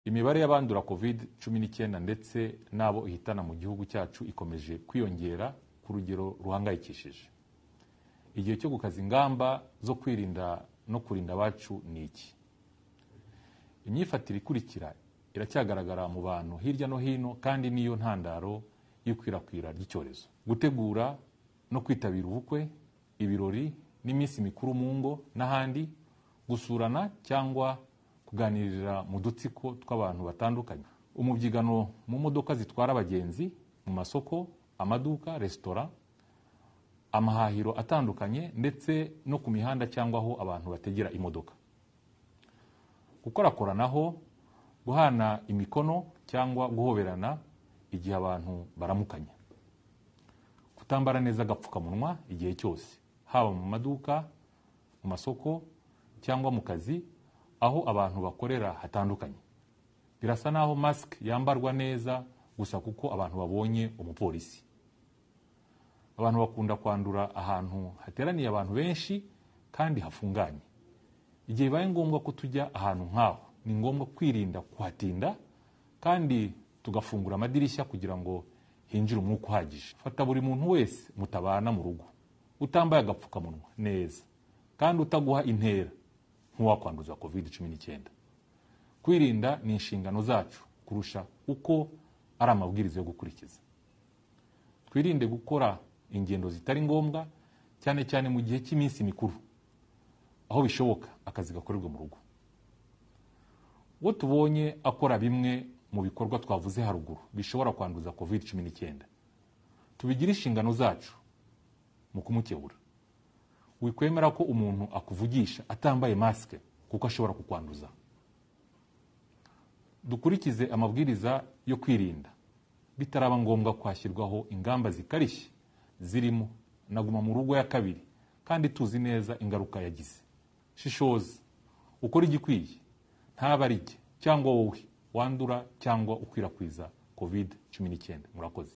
Imibare y'abandura COVID-19 ndetse n'abo ihitana mu gihugu cyacu ikomeje kwiyongera ku rugero ruhangayikishije. Igihe cyo gukaza ingamba zo kwirinda no kurinda abacu ni iki. Imyifatire ikurikira iracyagaragara mu bantu hirya no hino kandi niyo ntandaro y'ikwirakwira ry'icyorezo: gutegura no kwitabira ubukwe, ibirori n'iminsi mikuru mu ngo n'ahandi, gusurana cyangwa kuganirira mu dutsiko tw'abantu batandukanye, umubyigano mu modoka zitwara abagenzi, mu masoko, amaduka, resitora, amahahiro atandukanye ndetse no ku mihanda cyangwa aho abantu bategera imodoka, gukorakoranaho, guhana imikono cyangwa guhoberana igihe abantu baramukanya, kutambara neza agapfukamunwa igihe cyose, haba mu maduka, mu masoko cyangwa mu kazi aho abantu bakorera hatandukanye. Birasa naho masike yambarwa neza gusa kuko abantu babonye umupolisi. Abantu bakunda kwandura ahantu hateraniye abantu benshi kandi hafunganye. Igihe bibaye ngombwa ko tujya ahantu nk'aho, ni ngombwa kwirinda kuhatinda kandi tugafungura amadirishya kugira ngo hinjire umwuka uhagije. Fata buri muntu wese mutabana mu rugo utambaye agapfukamunwa neza kandi utaguha intera nk'uwakwanduza COVID-19. Kwirinda ni inshingano zacu kurusha uko ari amabwiriza yo gukurikiza. Twirinde gukora ingendo zitari ngombwa, cyane cyane mu gihe cy'iminsi mikuru, aho bishoboka akazi gakorerwa mu rugo. Uwo tubonye akora bimwe mu bikorwa twavuze haruguru bishobora kwanduza COVID-19, tubigire inshingano zacu mu kumukebura. Wikwemera ko umuntu akuvugisha atambaye masike kuko ashobora kukwanduza. Dukurikize amabwiriza yo kwirinda bitaraba ngombwa kwashyirwaho ingamba zikarishye zirimo na guma mu rugo ya kabiri, kandi tuzi neza ingaruka yagize. Shishoza, ukore igikwiye, ntaba ari jye cyangwa wowe wandura cyangwa ukwirakwiza COVID-19. Murakoze.